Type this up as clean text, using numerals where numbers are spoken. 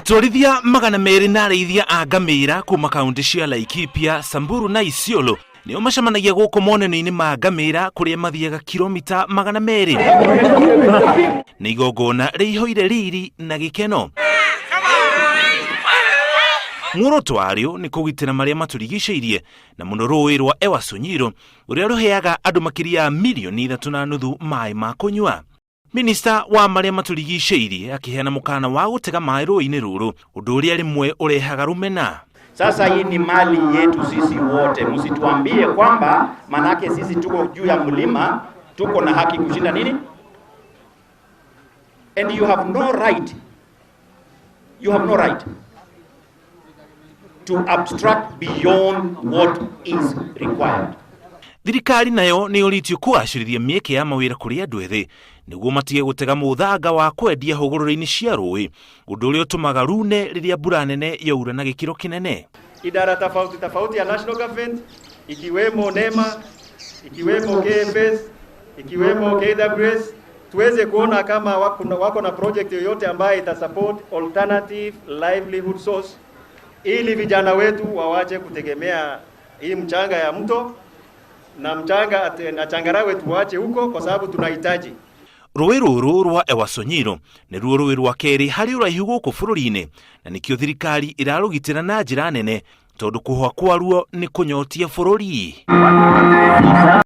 Atwarithia 200 na arĩithia a ngamĩra kuma kaunti cia Laikipia, Samburu na Isiolo nĩo macemanagia gũkũ monanio-inĩ ma ngamĩra kũrĩa mathiaga kilomita 200. Nĩ igongona rĩihũire riri na gĩkeno. Muoroto warĩo nĩ kũgitĩra marĩa matũrigicĩirie na mũno rũĩ rwa Ewaso Nyiro rũrĩa rũheaga andũ makĩria ya milioni 3.5 maĩ ma kũnyua. Minista wa marĩa matũrigicĩirie akĩheana mũkana wa gũtega maĩ rũĩ-inĩ rũrũ, ũndũ ũrĩa rĩmwe ũrehaga rũmena. Sasa hii ni mali yetu sisi wote, msituambie kwamba manake sisi tuko juu ya mlima tuko na haki kushinda nini. And you have no right, you have no right to abstract beyond what is required. Thirikari nayo nĩ yũrĩtio kũgacĩrithia mĩeke ya mawĩra kũrĩ andũ ethĩ nĩguo matige gũtega mũthanga wa kwendia hũgũrũrũ-inĩ cia rũĩ, ũndũ ũrĩa ũtũmaga rune rĩrĩa mbura nene yaura na gĩkĩro kĩnene. Idara tofauti tofauti ya national government ikiwemo NEMA, ikiwemo KFS, ikiwemo KWS, tuweze kuona kama wako na project yoyote ambayo ita support alternative livelihood source ili vijana wetu wawache kutegemea hii mchanga ya mto na mchanga na changarawe tuwache huko kwa sababu tunahitaji. Rũĩ rũrũ rwa Ewaso Nyiro nĩruo rũĩ rwa kerĩ harĩ ũraihu gũkũ bũrũri-inĩ na nĩkĩo thirikari ĩrarũgitĩra na njĩra nene tondũ kũhwa kwaruo nĩ kũnyotia bũrũri.